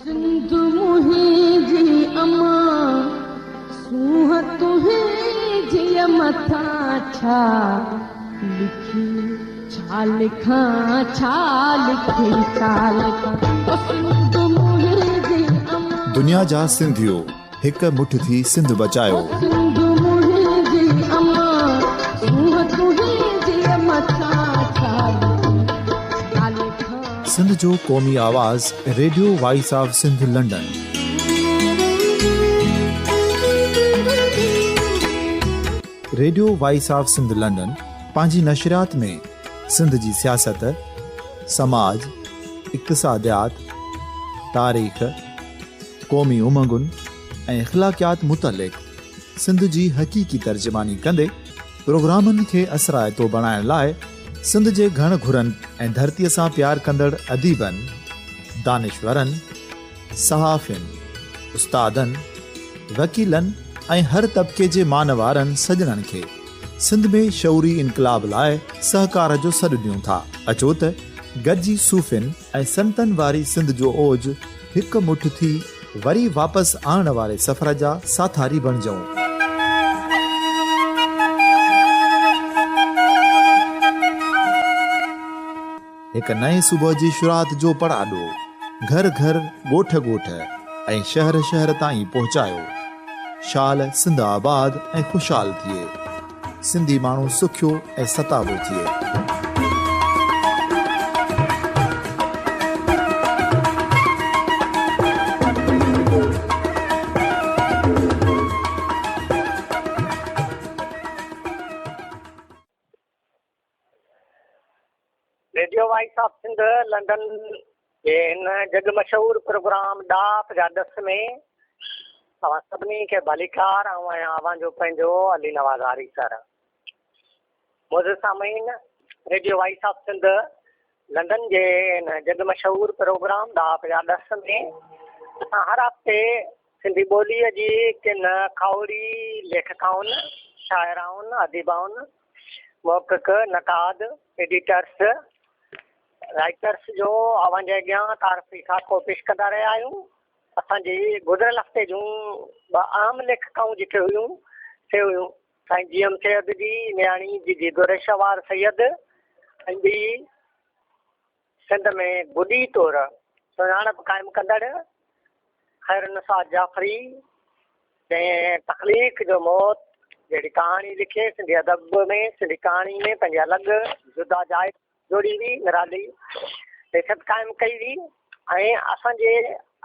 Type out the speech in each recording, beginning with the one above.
سنڌ منهنجي امان، سونهن تنهنجي مٿان ڇا لکي ڇا لکان، ڇا لکي ڇا لکان، او سنڌ منهنجي امان. دنيا جا سنڌيو هڪ مٺ ٿي سنڌ بچايو. او سنڌ منهنجي امان، سونهن تنهنجي مٿان ڇا لکي ڇا لکان. سنڌ جو قومي آواز radio voice of Sindh London. Radio voice of Sindh London پنهنجي نشريات ۾ سنڌ جي سياست، سماج، اقتصاديات، تاريخ، قومي امنگن ۽ اخلاقيات متعلق سنڌ جي حقيقي ترجماني ڪندي پروگرامن کي اثرائتو بڻائڻ لاء سنڌ جي گهڻ گهرن ۽ ڌرتيء سان پيار ڪندڙ اديبن، دانشورن، صحافين، استادن، وڪيلن ۽ هر طبقي جي مان وارن سڄڻن کي سنڌ ۾ شعوري انقلاب لاء سهڪار جو سڏ ڏيون ٿا. اچو ته گڏجي صوفين ۽ سنتن واري سنڌ جو اوج هڪ مٺ ٿي وري واپس آڻڻ واري سفر جا ساٿاري بڻجون. هڪ نئين صبح جي شروعات جو پڙاڏو گهر گهر، ڳوٺ ڳوٺ ۽ شهر شهر تائين پهچايو. شال سنڌ آباد ۽ خوشحال ٿئي. سنڌي ماڻهو سکيو ۽ ستابو ٿئي. Radio voice of Sindh London جي هن جڳ مشهور پروگرام ڏاهپ جا ڏس ۾ توهان سڀني کي ڀليڪار. آئون آهيان اوهان جو پنهنجو علي نواز آريسر. معزز سامعين، radio voice of Sindh London جي هن جڳ مشهور پروگرام ڏاهپ جا ڏس ۾ اسان هر هفتي سنڌي ٻوليء جي ڪن کاهوڙي ليکڪائن، شاعرائن، اديبائن، محقق، نقاد، ايڊيٽرس، رائيٽرس جو اوهان جي اڳيان تعارفي خاڪو پيش ڪندا رهيا آهيون. اسان جي گذريل هفتي جون ٻه اهم ليکڪائون جيڪي هيون سي هيون سائين جي ايم سيد جي نياڻي جي جي درشهوار سيد ۽ ٻي سنڌ ۾ گڏي طور سڃاڻپ قائم ڪندڙ خيرالنساء جعفري جنهن تخليق جو موت جهڙي ڪهاڻي لکي سنڌي ادب ۾ سنڌي ڪهاڻي ۾ پنهنجي الڳ جدا جاء جوڙي هئي، نرالي حيثيت قائم ڪئي هئي ۽ اسان جي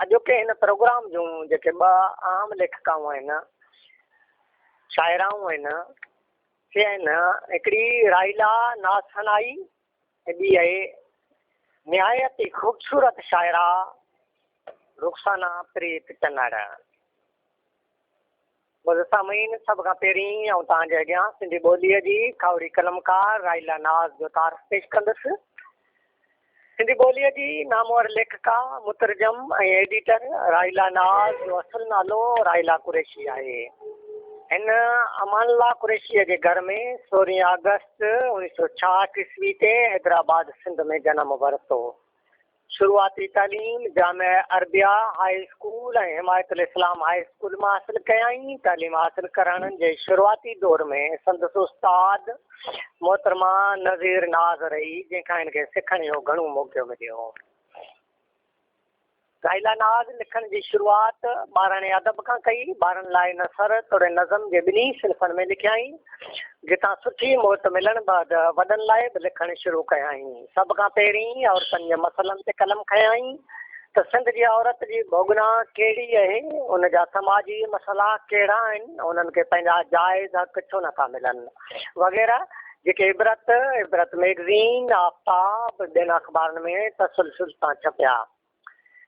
اڄوڪي هن پروگرام جون جيڪي ٻه اهم ليکڪائون آهن، شاعرائون آهن، سي آهن هڪڙي راحيلا ناز ثنائي ۽ ٻي آهي نهايت ئي خوبصورت شاعره رخسانه پريت چنڙ. معزز سامعين، سڀ کان پهرين آئون توهان جي اڳيان سنڌي ٻوليء جي کاهوڙي قلمڪار راحيلا ناز جو تعارف پيش ڪندس. سنڌي ٻوليء جي نامور ليکڪا، مترجم ۽ ايڊيٽر راحيلا ناز جو اصل نالو راحيلا قريشي آهي. هن امان الله قريشيء جي گهر ۾ سورهين آگسٽ 1966 عيسوي تي حيدرآباد سنڌ ۾ جنم ورتو. شروعاتي تعليم جامعه عربيه هاء اسڪول ۽ حمايت الاسلام هاء اسڪول مان حاصل ڪيائين. تعليم حاصل ڪرڻ جي شروعاتي دور ۾ سندس استاد محترمه نذير ناز رهي، جنهن کان هن کي سکڻ جو گهڻو موقعو مليو. راحيلا ناز لکڻ جي شروعات ٻاراڻي ادب کان ڪئي. ٻارن لاء نثر توڙي نظم جي ٻنهي صنفن ۾ لکيائين، جتان سٺي موٽ ملڻ بعد وڏن لاء به لکڻ شروع ڪيائين. سڀ کان پهرين عورتن جي مسئلن تي قلم کنيائين ته سنڌ جي عورت جي ڀوڳنا ڪهڙي اهي، ان جا سماجي مسئلا ڪهڙا آهن، انهن کي پنهنجا جائز حق ڇو نٿا ملن وغيره، جيڪي عبرت، عبرت مئگزين، آفتاب، ٻين اخبارن ۾ تسلسل سان ڇپيا.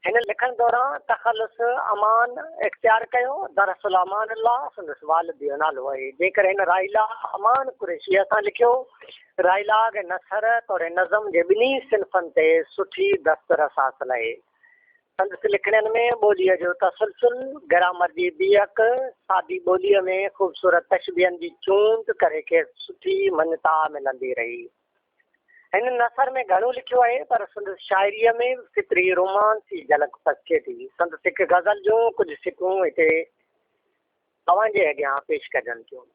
هن لکڻ دوران تخلص امان اختيار ڪيو. دراصل امان الله سندس والد جو نالو آهي، جنهن ڪري هن راحيلا امان قريشيء سان لکيو. راحيلا کي نثر توڙي نظم جي ٻنهي صنفن تي سٺي دسترس حاصل آهي. سندس لکڻين ۾ ٻوليء جو تسلسل، گرامر جي بيهڪ، سادي ٻوليء ۾ خوبصورت تشبيهن جي چونڊ ڪري کيس سٺي مڃتا ملندي رهي. هن نثر ۾ گهڻو لکيو آهي، پر سندس شاعريء ۾ به فطري رومانس جي جهلڪ پسجي ٿي. سندس هڪ غزل جون ڪجهه سٽون هتي اوهان جي اڳيان پيش ڪجن ٿيون.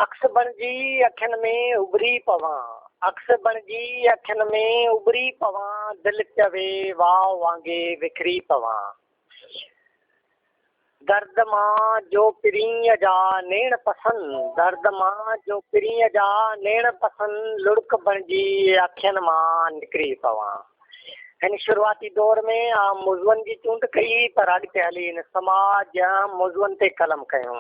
عڪس بڻجي اکين ۾ اڀري پوان. عڪس بڻجي اکين ۾ اڀري پوان، دل چوي واء وانگي وکري پوان. درد مان جو پرينء جا نيڻ پسن، درد مان جو پرينء جا نيڻ پسن، لڙڪ بڻجي اکين مان نڪري پوان. هن شروعاتي دور ۾ عام موضوعن جي چونڊ ڪئي، پر اڳتي هلي هن سماج جي اهم موضوعن تي قلم کنيو.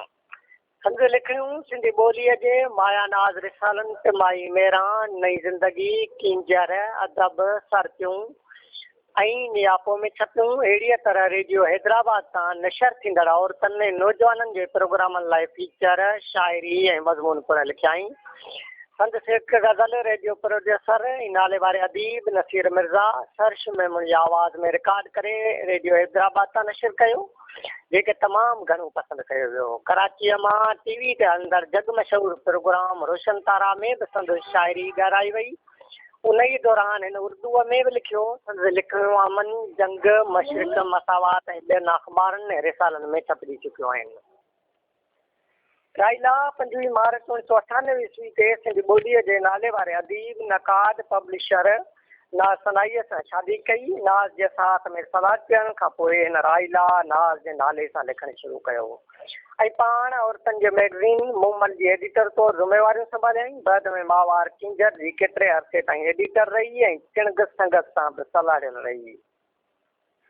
سندس لکڻيون سنڌي ٻوليء جي مايا ناز رسالن ٽماهي مهراڻ، نئين زندگي، ڪينجهر، ادب، سرتيون ۽ نياپو ۾ ڇپيون. اهڙيء طرح ريڊيو حيدرآباد تان نشر ٿيندڙ عورتن ۽ نوجوانن جي پروگرامن لاء فيچر، شاعري ۽ مضمون پڻ لکيائين. سندس هڪ غزل ريڊيو پروڊيوسر ۽ ناليواري اديب نصير مرزا سرش ميمڻ جي آواز ۾ رڪارڊ ڪري ريڊيو حيدرآباد تان نشر ڪيو، جنهن کي تمام گهڻو پسند ڪيو ويو. ڪراچيء مان ٽي وي تي هلندڙ جڳ مشهور پروگرام روشن تارا ۾ به سندس شاعري ڳارائي وئي. انهيء دوران هن اردوء ۾ به لکيو. سندس لکڻيون امن، جنگ، مشرق، مساوات ۽ ٻين اخبارن ۽ رسالن ۾ ڇپجي چڪيون آهن. رائلا 25 مارچ 1998 عيسوي تي سنڌي ٻوليء جي ناليواري اديب، نقاد، پبلشر ناز سنائيء سان شادي ڪئي. ناز جي ساٿ ۾ سلاٽ پيئڻ کان پوء هن رائلا ناز جي نالي سان لکڻ شروع ڪيو. ۽ پاڻ عورتن جي مئگزين مومل جي ايڊيٽر طور ذميواريون سنڀاليائين. بعد ۾ ماهوار ڪينجهر جي ڪيتري عرصي تائين ايڊيٽر رهي ۽ چڻگ سنگت سان به سلهاڙيل رهي.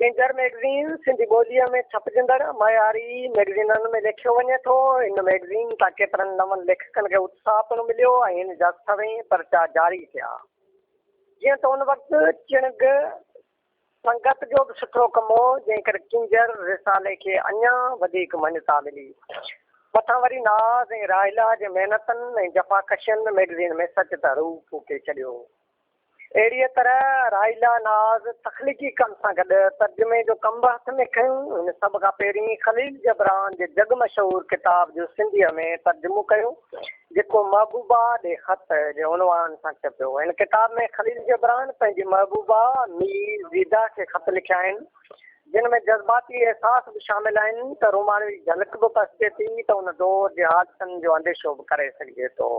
ڪينجهر مئگزين سنڌي ٻوليء ۾ ڇپجندڙ معياري مئگزينن ۾ ليکيو وڃي ٿو. هن مئگزين تان ڪيترن نون ليکڪن کي اتساهه پڻ مليو ۽ هن جا سوين پرچا جاري ٿيا. جيئن ته ان وقت چڻگ سنگت جو به سٺو ڪم هو، جنهن ڪري ڪينجهر رسالي کي اڃا وڌيڪ مڃتا ملي. مٿان وري ناز ۽ راحيلا جي محنتن ۽ جفاڪشين مئگزين ۾ سچ ته روح ڦوڪي ڇڏيو. اهڙيء طرح راحيلا ناز تخليقي ڪم سان گڏ ترجمي جو ڪم به هٿ ۾ کنيو. هن سڀ کان پهرين خليل جبران جي جڳ مشهور ڪتاب جو سنڌيء ۾ ترجمو ڪيو. جيڪو محبوبا ڏي خط جي عنوان سان ڇپيو. هن ڪتاب ۾ خليل جبران پنهنجي محبوبا مير زيده کي خط لکيا آهن، جن ۾ جذباتي احساس به شامل آهن ته رومانوي جهلڪ به پسجي ٿي ته ان دور جي حادثن جو انديشو به ڪري سگهجي ٿو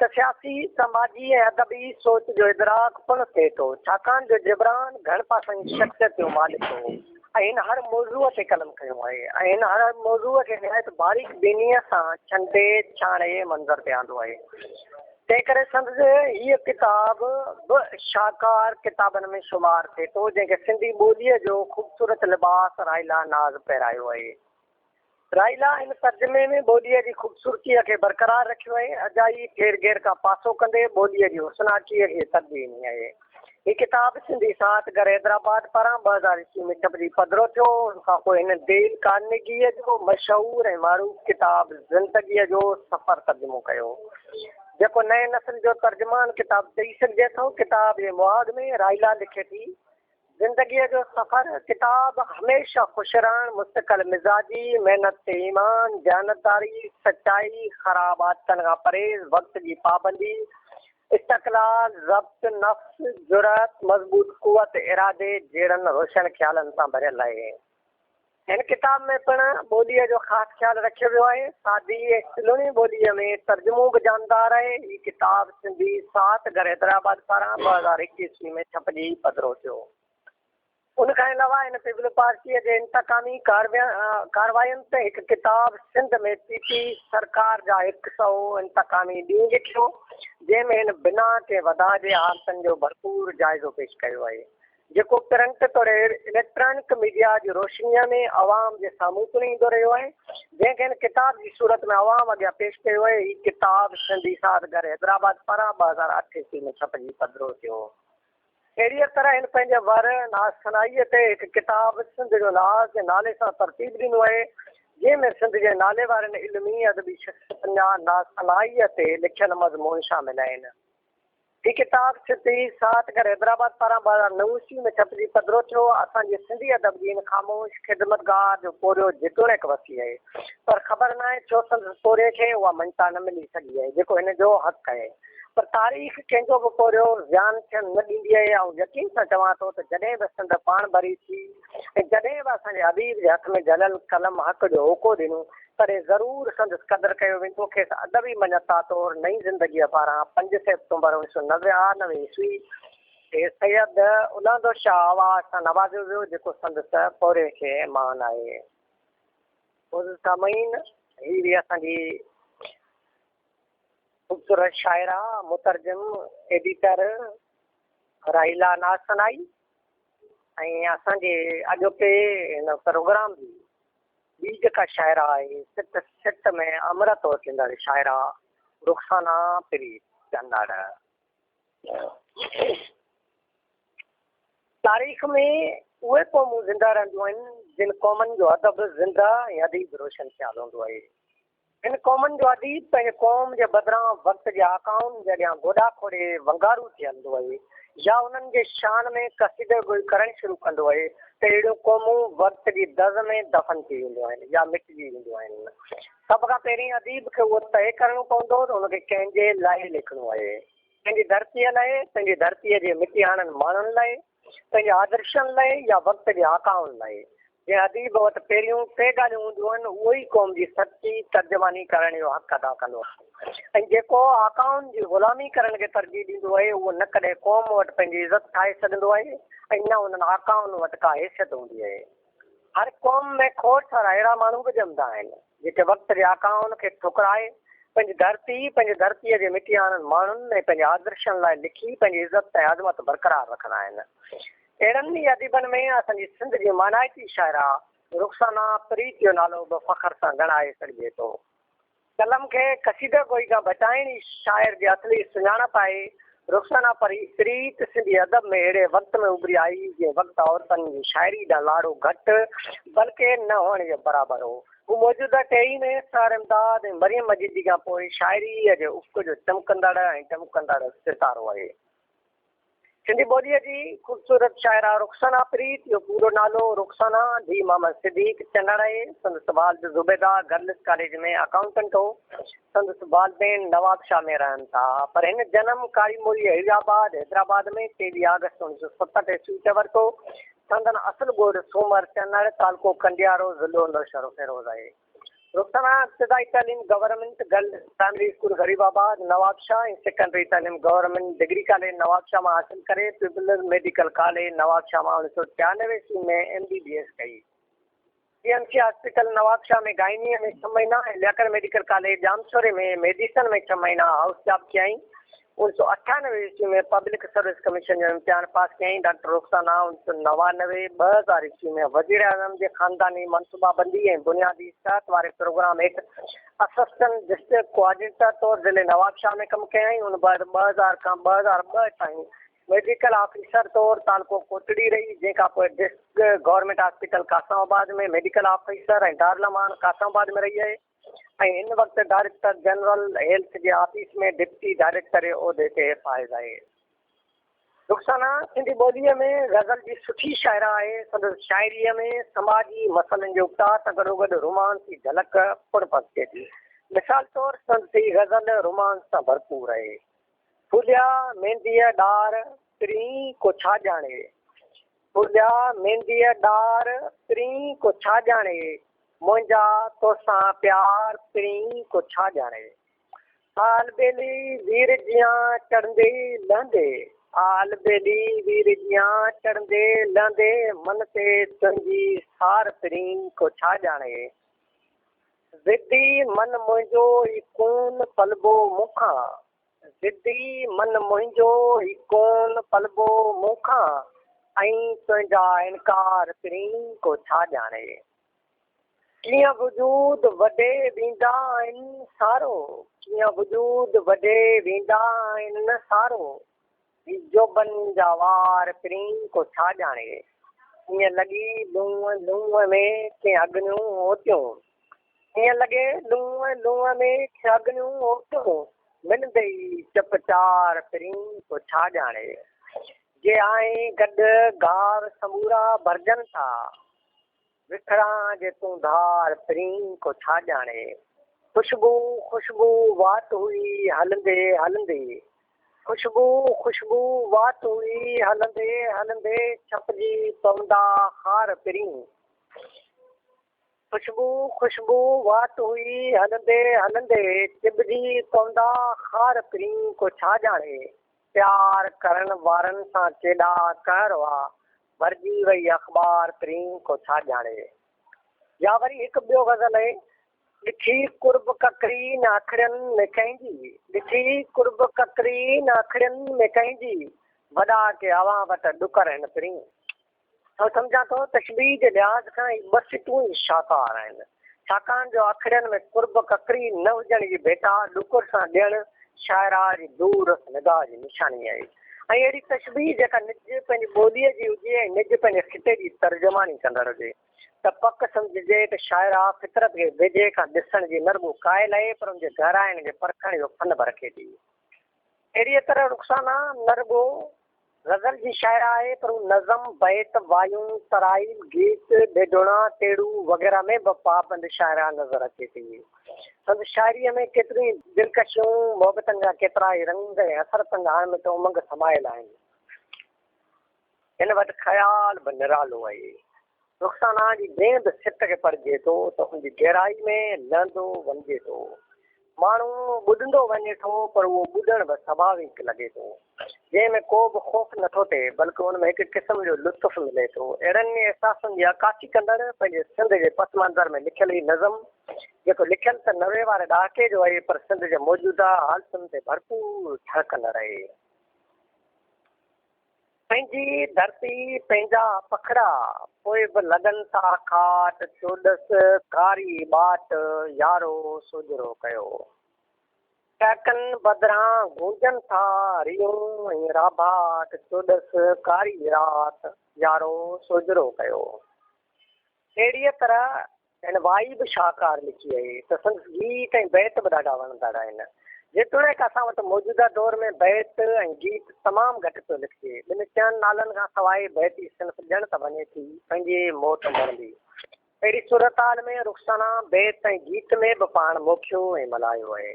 ته سياسي، سماجي ۽ ادبي سوچ جو ادراڪ پڻ ٿئي ٿو، ڇاڪاڻ جو جبران گهڻ پاسائين شخصيت جو مالڪ هو ۽ هن هر موضوع تي قلم کنيو آهي ۽ هن هر موضوع کي نهايت باريڪ بينيء سان ڇنڊي ڇاڻي منظر تي آندو آهي. تنهنڪري سندس هيء ڪتاب به شاهڪار ڪتابن ۾ شمار ٿئي ٿو، جنهن کي سنڌي ٻوليء جو خوبصورت لباس راحيلا ناز پهرايو آهي. رائلا هن ترجمي ۾ ٻوليء جي خوبصورتيء کي برقرار رکيو آهي. اجائي ڦير گهير کان پاسو ڪندي ٻوليء جي حسناڪيء کي ترجيح ڏني آهي. هي ڪتاب سنڌي ساهت گهر حيدرآباد پاران 2000 عيسوي ۾ ڇپجي پڌرو ٿيو. ان کان پوء هن ڊيل ڪارنيگيء جو مشهور ۽ معروف ڪتاب زندگيء جو سفر ترجمو ڪيو، جيڪو نئين نسل جو ترجمان ڪتاب چئي سگهجي ٿو. ڪتاب جي مهاڳ ۾ رائلا لکي ٿي. زندگيء جو سفر، ڪتاب، هميشه خوش رهڻ، مستقل مزاجي، محنت تي ايمان، ديانتداري، سچائي، خراب عادتن کان پرهيز، وقت جي پابندي، استقلال، ضبط نفس، جرئت، مضبوط قوت ارادي جهڙن روشن خيالن سان ڀريل آهي. هن ڪتاب ۾ پڻ ٻوليء جو خاص خيال رکيو ويو آهي. سادي ۽ سلوڻي ٻوليء ۾ ترجمو به جاندار آهي. هي ڪتاب سنڌي ساهت گهر حيدرآباد پاران 2001 عيسوي ۾ ڇپجي پڌرو ٿيو. ان کان علاوه هن پيپلز پارٽيء جي انتقامي ڪاررواين تي هڪ ڪتاب سنڌ ۾ پي پي سرڪار جا هڪ سئو انتقامي ڏينهن لکيو، جنهن ۾ هن بنا ڪنهن وڌاء جي حالتن جو ڀرپور جائزو پيش ڪيو آهي. جيڪو پرنٽ توڙي اليڪٽرانڪ ميڊيا جي روشنيء ۾ عوام جي سامهون پڻ ايندو رهيو آهي، جنهن کي هن ڪتاب جي صورت ۾ عوام اڳيان پيش ڪيو آهي. هي ڪتاب سنڌي ساهت گهر حيدرآباد پاران 2008 عيسوي ۾ ڇپجي پڌرو ٿيو. اهڙيء طرح هن پنهنجي ور ناز ثنائيء تي هڪ ڪتاب سنڌ جو ناز جي نالي سان ترتيب ڏنو آهي، جنهن ۾ سنڌ جي ناليوارين علمي ادبي شخصيتن جا ناز ثنائيء تي لکيل مضمون شامل آهن. هي ڪتاب سنڌي ساهت گهر حيدرآباد پاران 2009 عيسوي ۾ ڇپجي پڌرو ٿيو. اسان جي سنڌي ادب جي هن خاموش خدمتگار جو پورهيو جيتوڻيڪ وسيع آهي، پر خبر ناهي ڇو سندس پورهيي کي اها مڃتا نه ملي سگهي آهي، جيڪو هن جو حق آهي. پر تاريخ ڪنهن جو به پورهيو زيان ٿيڻ نه ڏيندي آهي. آئون يقين سان چوان ٿو ته جڏهن به سنڌ پاڻڀري ٿي ۽ جڏهن به اسان جي اديب جي هٿ ۾ جهليل قلم حق جو هوڪو ڏنو، تڏهن ضرور سندس قدر ڪيو ويندو. کيس ادبي مڃتا طور نئين زندگيء پاران پنج سيپٽمبر اڻويهه سؤ نويانوي عيسوي تي سيد الهندو شاهه ايوارڊ سان نوازيو ويو، جيڪو سندس پورهيي کي مان آهي. معزز سامعين، هي هئي اسان جي خوبصورت شاعره، مترجم، ايڊيٽر راحيلا ناز ثنائي ۽ اسان جي اڄوڪي هن پروگرام جي ٻي جيڪا شاعره آهي سٽ سٽ ۾ امرت اوتيندڙ شاعره رخسانه پريت چنڙ. تاريخ ۾ اهي قومون زنده رهنديون آهن جن قومن جو ادب زنده ۽ اديب روشن خيال هوندو آهي. هن قومن جو اديب پنهنجي قوم جي بدران وقت جي آقائن جي اڳيان گوڏا کوڙي ونگارو ٿي هلندو آهي يا انهن جي شان ۾ قصيده گوئي ڪرڻ شروع ڪندو آهي ته اهڙيون قومون وقت جي دز ۾ دفن ٿي وينديون آهن يا مٽجي وينديون آهن. سڀ کان پهرين اديب کي اهو طئي ڪرڻو پوندو ته هن کي ڪنهن جي لاء لکڻو آهي. پنهنجي ڌرتيء لاء، پنهنجي ڌرتيء جي مٽيهاڻن ماڻهن لاء، پنهنجي آدرشن لاء يا وقت جي آقائن لاء. جنهن اديب وٽ پهريون ٽي ڳالهيون هونديون آهن، اهو ئي قوم جي سچي ترجماني ڪرڻ جو حق ادا ڪندو آهي ۽ جيڪو آقائن جي غلامي ڪرڻ کي ترجيح ڏيندو آهي، اهو نه ڪڏهن قوم وٽ پنهنجي عزت ٺاهي سگهندو آهي ۽ نه انهن آقائن وٽ ڪا حيثيت هوندي آهي. هر قوم ۾ کوڙ سارا اهڙا ماڻهو به ڄمندا آهن، جيڪي وقت جي آقائن کي ٺڪرائي، پنهنجي ڌرتي، پنهنجي ڌرتيء جي مٽيهاڻن ماڻهن ۽ پنهنجي آدرشن لاء لکي پنهنجي عزت ۽ عظمت برقرار رکندا آهن. اهڙن ئي اديبن ۾ اسان جي سنڌ جي مانائتي شاعره رخسانه پريت جو نالو به فخر سان ڳڻائي سگهجي ٿو. قلم کي قصيده گوئي کان بچائڻ ئي شاعر جي اصلي سڃاڻپ آهي. رخسانه پريت سنڌي ادب ۾ اهڙي وقت ۾ اڀري آئي، جنهن وقت عورتن جي شاعري ڏانهن لاڙو گهٽ، بلڪه نه هئڻ جي برابر هو. هو موجوده ٽهي ۾ سحر امداد ۽ مريم مجيدي کان پوء شاعريء جي افق جو چمڪندڙ ۽ ٽمڪندڙ ستارو آهي. سنڌي ٻوليء جي خوبصورت شاعره رخسانه پريت جو پورو نالو رخسانه ڌيء محمد صديق چنڙ آهي. سندس والد زبيده گرلس ڪاليج ۾ اڪائونٽنٽ هو. سندس والدين نوابشاهه ۾ رهن ٿا. پر هن جنم ڪاري موري هيرآباد، حيدرآباد ۾ 23 آگسٽ 1967 عيسوي تي ورتو. سندن اصل ڳوٺ سومر چنڙ، تعلقو ڪنڊيارو، ضلعو نوشهروفيروز آهي. رخسانه ابتدائي تعليم government girls primary school Gharibabad, Nawabshah ۽ secondary تعليم گورنمينٽ ڊگري ڪاليج نوابشاهه مان حاصل ڪري پيپلز ميڊيڪل ڪاليج نوابشاهه مان 1993 عيسوي ۾ ايم بي بي ايس ڪئي. C M C hospital Nawabshah ۾ گائنيء ۾ ڇهه مهينا ۽ لياقت ميڊيڪل ڪاليج ڄامشوري ۾ ميڊيسن ۾ ڇهه مهينا هائوس جاب ڪيائين. 1998 عيسوي ۾ پبلڪ سروس ڪميشن جو امتحان پاس ڪيائين. ڊاڪٽر رخسانه 1999، 2000 عيسوي ۾ وزيراعظم جي خانداني منصوبابندي ۽ بنيادي صحت واري پروگرام هيٺ اسسٽنٽ ڊسٽرڪٽ ڪوآرڊينيٽر طور ضلعي نوابشاهه ۾ ڪم ڪيائين. ان بعد 2000 کان 2002 تائين ميڊيڪل آفيسر طور تعلقو ڪوٽڙي رهي، جنهن کان پوء district government hospital Qasimabad ۾ medical officer ۽ Darulaman Qasim آباد ۾ رهي آهي. ۽ هن وقت ڊائريڪٽر جنرل هيلٿ جي آفيس ۾ ڊپٽي ڊائريڪٽر جي عهدي تي فائز آهي. رخسانه سنڌي ٻوليء ۾ غزل جي سٺي شاعره آهي. سندس شاعريء ۾ سماجي مسئلن جي اپٽار سان گڏوگڏ رومانس جي جهلڪ پڻ پسجي ٿي. مثال طور سندس هي غزل رومانس سان ڀرپور آهي. ڦوليا مينديء ڏار پرين ڪو ڇا ڄاڻي. ڦوليا مينديء ڏار پرين ڪو ڇا ڄاڻي. منهنجا توسان پيار پرين ڪو ڇا ڄاڻي. آل ٻيلي وير جيان چڙهندي لهندي. آل ٻيلي وير جيان چڙهندي لهندي من تي تنهنجي سار پرين ڪو ڇا ڄاڻي. ضدي من منهنجو هي ڪون پلبو مون کان. ضدي من منهنجو هي ڪون پلبو مون کان ۽ تنهنجا انڪار پرين ڪو ڇا ڄاڻي. ڪيئن وجود وڍي ويندا آهن سارو، ڪيئن وجود وڍي ويندا آهن سارو، هي جوڀن جا وار پرين ڪو ڇا ڄاڻي. ائين لڳي لونء لونء ۾ ڪئين اگنيون اوتيون، ائين لڳي لونء لونء ۾ ڪئين اگنيون اوتيون. ملندئي چپ چار پرين ڪو ڇا ڄاڻي. جي آهين گڏ گار سمورا ڀرجن ٿا، وکران جي تون ڌار پرين ڪو ڇا ڄاڻي. خوشبو خوشبو وات هئي هلندي هلندي، خوشبو خوشبو وات هئي هلندي هلندي ڇپجي پوندا خار پرين. خوشبو خوشبو وات هئي هلندي هلندي چٻجي پوندا خار پرين ڪو ڇا ڄاڻي. پيار ڪرڻ وارن سان ڪيڏا قهر هئا، ڀرجي وئي اخبار پرين ڪو ڇا ڄاڻي. يا وري هڪ ٻيو غزل اهي. ڏٺي قرب ڪڪري نه اکڙين ۾ ڪنهن جي، ڏٺي قرب ڪڪري نه اکڙين ۾ ڪنهن جي، وڏا ڪي اوهان وٽ ڏڪر هن پرين. آئون سمجهان ٿو تشبيهه جي لحاظ کان هي ٻه سٽون ئي شاهڪار آهن، ڇاڪاڻ جو اکڙين ۾ قرب ڪڪري نه هجڻ جي ڀيٽا ڏڪر سان ڏيڻ شاعره جي دور رس نگاهه جي نشاني آهي ۽ اهڙي تشبيهه جيڪا نج پنهنجي ٻوليء جي هجي ۽ نج پنهنجي خطي جي ترجماني ڪندڙ هجي ته پڪ سمجهجي ته شاعره فطرت کي ويجهي کان ڏسڻ جي نه رڳو قائل آهي پر ان جي گهراين کي پرکڻ جو فن به رکي ٿي. اهڙيء طرح رخسانه نه رڳو غزل جي شاعره آهي پر هو نظم، بيت، وايون، ترائيل، گيت، ڏيڍوڻا، ٽيڙو وغيره ۾ به پابند شاعره نظر اچي ٿي. سندس شاعريء ۾ ڪيتريون ئي دلڪشيون، محبتن جا ڪيترائي رنگ ۽ حسرتن جا اڻ مٽ امنگ سمايل آهن. هن وٽ خيال به نرالو آهي. رخسانه جي جنهن به سٽ کي پڙهجي ٿو ته ان جي گهرائي ۾ لهندو وڃجي ٿو. ماڻهو ٻڏندو وڃي ٿو پر اهو ٻڏڻ به سڀاويڪ لڳي ٿو. جنهن ۾ ڪو به خوف نٿو ٿئي بلڪ ان ۾ هڪ قسم جو لطف ملي ٿو. اهڙن ئي احساسن جي عڪاسي ڪندڙ پنهنجي سنڌ جي پس منظر ۾ لکيل هي نظم جيڪو لکيل ته 90 واري ڏهاڪي جو آهي پر سنڌ جي موجوده حالتن تي ڀرپور ٺهڪندڙ آهي. پنهنجي ڌرتي پنهنجا پکڙا، پوء به لڳن ٿا کاٽ، چوڏس ڪاري ٻاٽ، يارو سوجهرو ڪيو. ٽهڪن بدران گونجن ٿا ريهون ۽ راڀاٽ، چوڏس ڪاري رات، يارو سوجهرو ڪيو. اهڙيء طرح هن وائي به شاهڪار لکي آهي ته سندس گيت ۽ بيت به ڏاڍا وڻندڙ آهن. جيتوڻيڪ اسان وٽ موجوده دور ۾ بيت ۽ گيت تمام گهٽ پيو لکجي. ٻن چئن نالن کان سواء بيتي صنف ڄڻ ته وڃي ٿي پنهنجي موت مرندي. اهڙي صورتحال ۾ رخسانه بيت ۽ گيت ۾ به پاڻ موکيو ۽ ملهايو آهي.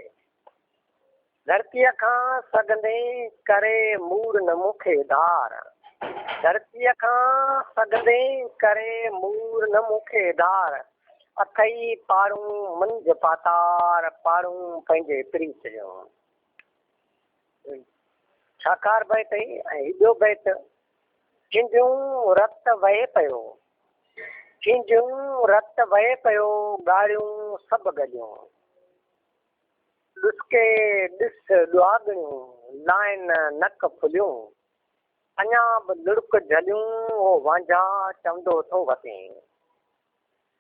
ڌرتيء کان سگهندين ڪري مور نه مون کي ڌار. ڌرتيء کان سگهندين ڪري مور نه مون کي ڌار. اٿئي پاڙون منجهه پاتار، پاڙون پنهنجي پريت جون. شاهڪار بيت هي ۽ هي ٻيو بيت، چنجهون رت وهي پيو، چنجهون رت وهي پيو، ڳاڙهيون سڀ ڳليون. ڏسڪي ڏس ڏهاڳڻيون، لائن نڪ ڦليون، اڃا به لڙڪ جهليون، او وانجها چوندو ٿو وتين.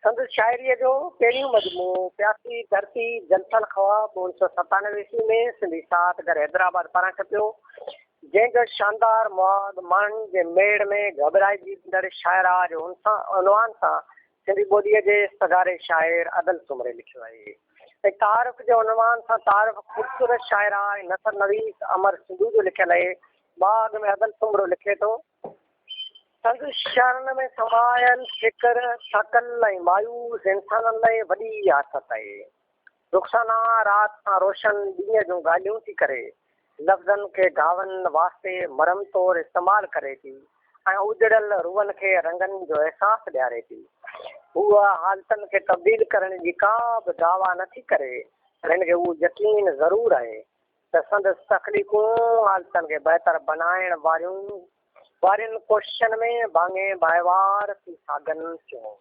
سندس شاعريء جو پهريون مجموعو پياسي ڌرتي جلسل خواب 1997 عيسوي ۾ سنڌي ساهت گهر حيدرآباد پاران ڇپيو، جنهن جو شاندار مهاڳ ماڻهن جي ميڙ ۾ گهٻرائجي ويندڙ شاعره جي عنوان سان سنڌي ٻوليء جي سگهاري شاعر ادل سومري لکيو آهي ۽ تعارف جي عنوان سان تعارف خوبصورت شاعره ۽ نثر نويس امر سنڌو جو لکيل آهي. مهاڳ ۾ ادل سومرو لکي ٿو. سندس شعرن ۾ سمايل فڪر ٿڪل ۽ مايوس انسانن لاء وڏي آٿت آهي. رخسانه رات سان روشن ڏينهن جون ڳالهيون ٿي ڪري، لفظن کي گهاون واسطي مرهم طور استعمال ڪري ٿي ۽ اجڙيل روحن کي رنگن جو احساس ڏياري ٿي. هوء حالتن کي تبديل ڪرڻ جي ڪا به دعويٰ نه ٿي ڪري پر هن کي اهو يقين ضرور آهي ته سندس تخليقون حالتن کي بهتر بنائڻ واريون وارين ڪوششن ۾ ڀاڱي ڀائيوار ٿي سگهن ٿيون.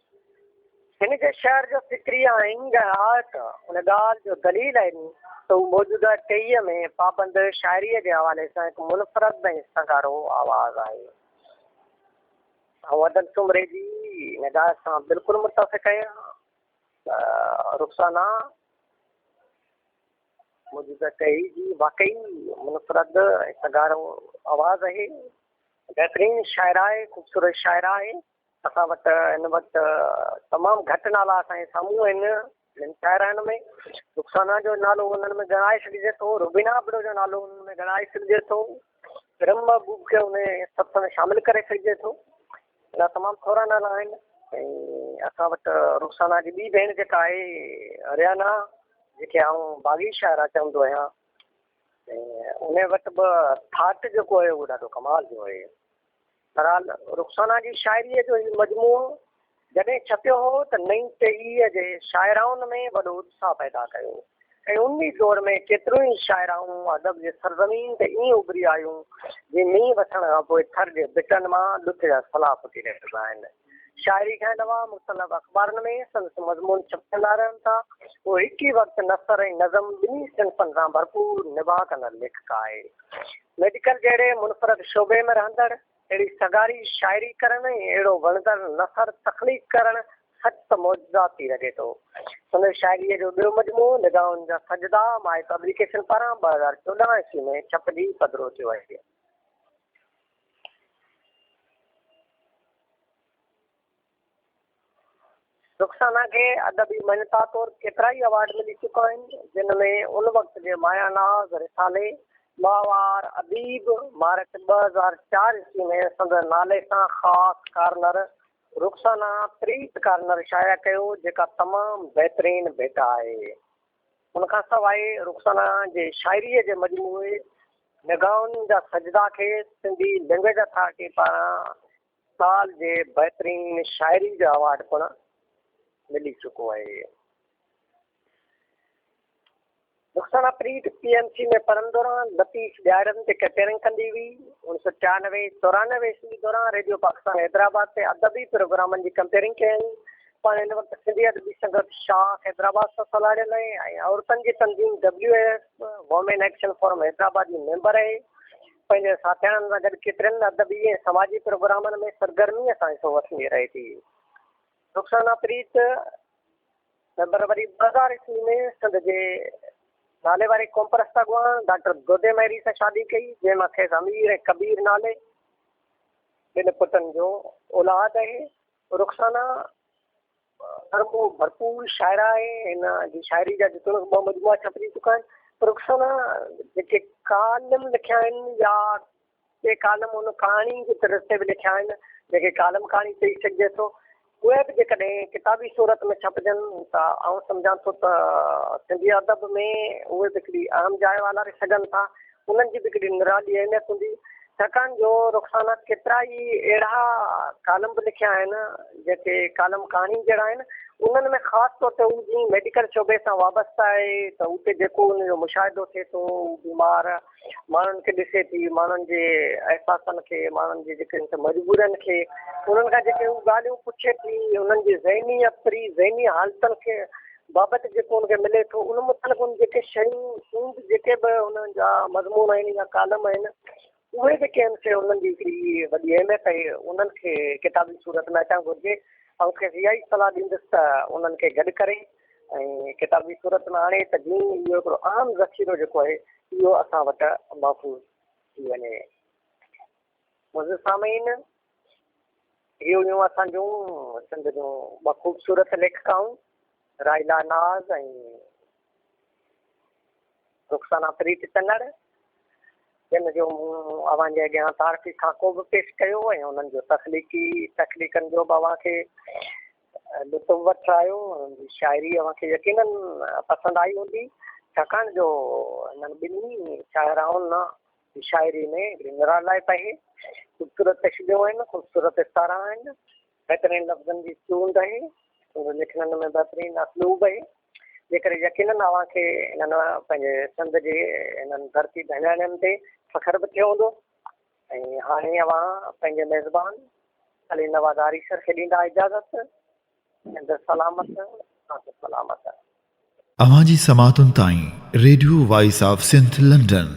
هن جي شعر جو فڪري آهنگ ۽ آرٽ ان ڳالهه جو دليل آهن ته هو موجوده ٽهيء ۾ پابند شاعريء جي حوالي سان هڪ منفرد ۽ سگهارو آواز آهي. آئون ادل سومري جي ان ڳالهه سان بلڪل متفق آهيان ته رخسانه موجوده ٽهي جي واقعي منفرد ۽ سگهارو آواز آهي. بهترين شاعره آهي، خوبصورت شاعره آهي. اسان وٽ هن وقت تمام گهٽ نالا اسان جي سامهون آهن. ٻين شاعرائن ۾ رخسانه جو نالو انهن ۾ ڳڻائي سگهجي ٿو، روبينا ابڙو جو نالو انهن ۾ ڳڻائي سگهجي ٿو، ارم محبوب کي ان صف ۾ شامل ڪري سگهجي ٿو. اهڙا تمام ٿورا نالا آهن ۽ اسان وٽ رخسانه جي ٻي ڀيڻ جيڪا آهي اريانا جنهن کي آئون باغي شاعره چوندو آهيان ۽ ان وٽ به ٿاٽ جيڪو آهي اهو ڏاڍو ڪمال جو آهي. بهرحال رخسانه جي شاعريء جو هي مجموعو جڏهن ڇپيو هو ته نئين ٽهيء جي شاعرائن ۾ وڏو اتساهه پيدا ڪيو ۽ ان ئي دور ۾ ڪيتريون ئي شاعرائون ادب جي سرزمين تي ائين اڀري آيون جيئن مينهن وسڻ کان پوء ٿر جي ڀٽن مان ڏٿ جا سلا ڦٽي نڪرندا آهن. شاعري کان علاوه مختلف اخبارن ۾ سندس مضمون ڇپجندا رهن ٿا. هوء هڪ ئي وقت نثر ۽ نظم ٻنهي صنفن سان ڀرپور نڀاء ڪندڙ ليکڪا آهي. ميڊيڪل جهڙي منفرد شعبي ۾ رهندڙ اهڙي سگهاري شاعري ڪرڻ ۽ اهڙو وڻندڙ نثر تخليق ڪرڻ سچ ته معجزاتي لڳي ٿو. سندس شاعريء جو ٻيو مجموعو نگاهن جا سجدا مائي پبليڪيشن پاران 2014 عيسوي ۾ ڇپجي پڌرو ٿيو آهي. رخسانه کي ادبي مڃتا طور ڪيترائي ايوارڊ ملي چڪا آهن، جن ۾ ان وقت جي مايا ناز رسالي، ماهوار اديب، مارچ 2004 عيسوي ۾ سندس نالي سان خاص ڪارنر رخسانه پريت ڪارنر شايع ڪيو، جيڪا تمام بهترين ڀيٽا آهي. ان کان سواء رخسانه جي شاعريء جي مجموعي نگاهن جا سجدا کي سنڌي لئنگئيج اٿارٽي پاران سال جي بهترين شاعري جو ايوارڊ پڻ ملي چڪو آهي. Rukhsana Preet P M C ۾ پڙهڻ دوران لطيف ڏهاڙن تي ڪچهرين ڪندي هئي. اڻ سؤ ٽيانوي چورانوي عيسوي دوران ريڊيو پاڪستان حيدرآباد تي ادبي پروگرامن جي ڪمپيئرنگ ڪيائين. پاڻ هن وقت سنڌي ادبي سنگت شاخ حيدرآباد سان سلهاڙيل آهي ۽ عورتن جي تنظيم W F women action forum Hyderabad جي ميمبر آهي. پنهنجي ساٿياڻن سان گڏ ڪيترن ادبي ۽ سماجي پروگرامن ۾ سرگرميء سان حصو وٺندي رهي ٿي. رخسانه پريت فيبروري 2000 عيسوي ۾ سنڌ جي ناليواري قومپرست اڳواڻ ڊاڪٽر دودي مهري سان شادي ڪئي، جنهن مان کيس امير ۽ ڪبير نالي ٻن پٽن جو اولاد آهي. رخسانه نرمو ڀرپور شاعره آهي. هن جي شاعري جا جيتوڻيڪ ٻه مجموعا ڇپجي چڪا آهن پر رخسانه جيڪي ڪالم لکيا آهن يا ڪي ڪالم هن ڪهاڻي جي طرز تي به لکيا آهن جنهن کي ڪالم ڪهاڻي چئي سگهجي ٿو اهي به جيڪڏهن ڪتابي صورت ۾ ڇپجن ته آئون سمجهان ٿو ته سنڌي ادب ۾ اهي به هڪڙي اهم جاء والاري سگهن ٿا انهن جي به هڪڙي نرالي اهميت هوندي ڇاڪاڻ جو رخسانه ڪيترا ئي اهڙا ڪالم به لکيا آهن جيڪي ڪالم ڪهاڻي جهڙا آهن انهن ۾ خاص طور تي هو جيئن ميڊيڪل شعبي سان وابسته آهي ته اتي جيڪو ان جو مشاهدو ٿئي ٿو هو بيمار ماڻهن کي ڏسي ٿي ماڻهن جي احساسن کي ماڻهن جي جيڪي مجبورين کي انهن کان جيڪي هو ڳالهيون پڇي ٿي انهن جي ذهني ابتري ذهني حالتن کي بابت جيڪو ان کي ملي ٿو ان متعلق ان جيڪي شيون هوند جيڪي به انهن جا مضمون آهن يا ڪالم آهن اهي جيڪي آهن سي انهن جي هڪڙي وڏي اهميت آهي انهن کي ڪتابي صورت ۾ اچڻ گهرجي آئون کيس اها ئي صلاح ڏيندس ته انهن کي گڏ ڪري ۽ ڪتابي صورت ۾ آڻي ته جيئن اهو هڪڙو اهم ذخيرو جيڪو آهي اهو اسان وٽ محفوظ ٿي وڃي. معزز سامعين! هي هيون اسان جون سنڌ جون ٻه خوبصورت ليکڪائون راحيلا ناز ۽ رخسانه پريت چنڙ جن جو مون اوهان جي اڳيان تعارفي خاڪو به پيش ڪيو ۽ انهن جو تخليقي تخليقن جو به اوهان کي لطف وٺرايو. انهن جي شاعري اوهان کي يقينن پسند آئي هوندي ڇاڪاڻ جو انهن ٻنهي شاعرائن جي شاعري ۾ هڪڙي نرالائپ آهي، خوبصورت تشبيهون آهن، خوبصورت استعارا آهن، بهترين لفظن جي چونڊ آهي، سندس لکڻين ۾ بهترين اسلوب آهي، جيڪڏهن يقينن اوهان کي انهن پنهنجي سنڌ جي انهن ڌرتي ڌڻياڻين تي فخر به ٿيو هوندو ۽ هاڻي اوهان پنهنجي ميزبان علي نواز آريسر کي ڏيندا اجازت. سنڌ سلامت ساٿ سلامت. اوهان جي سماعتن تائين radio voice of Sindh London.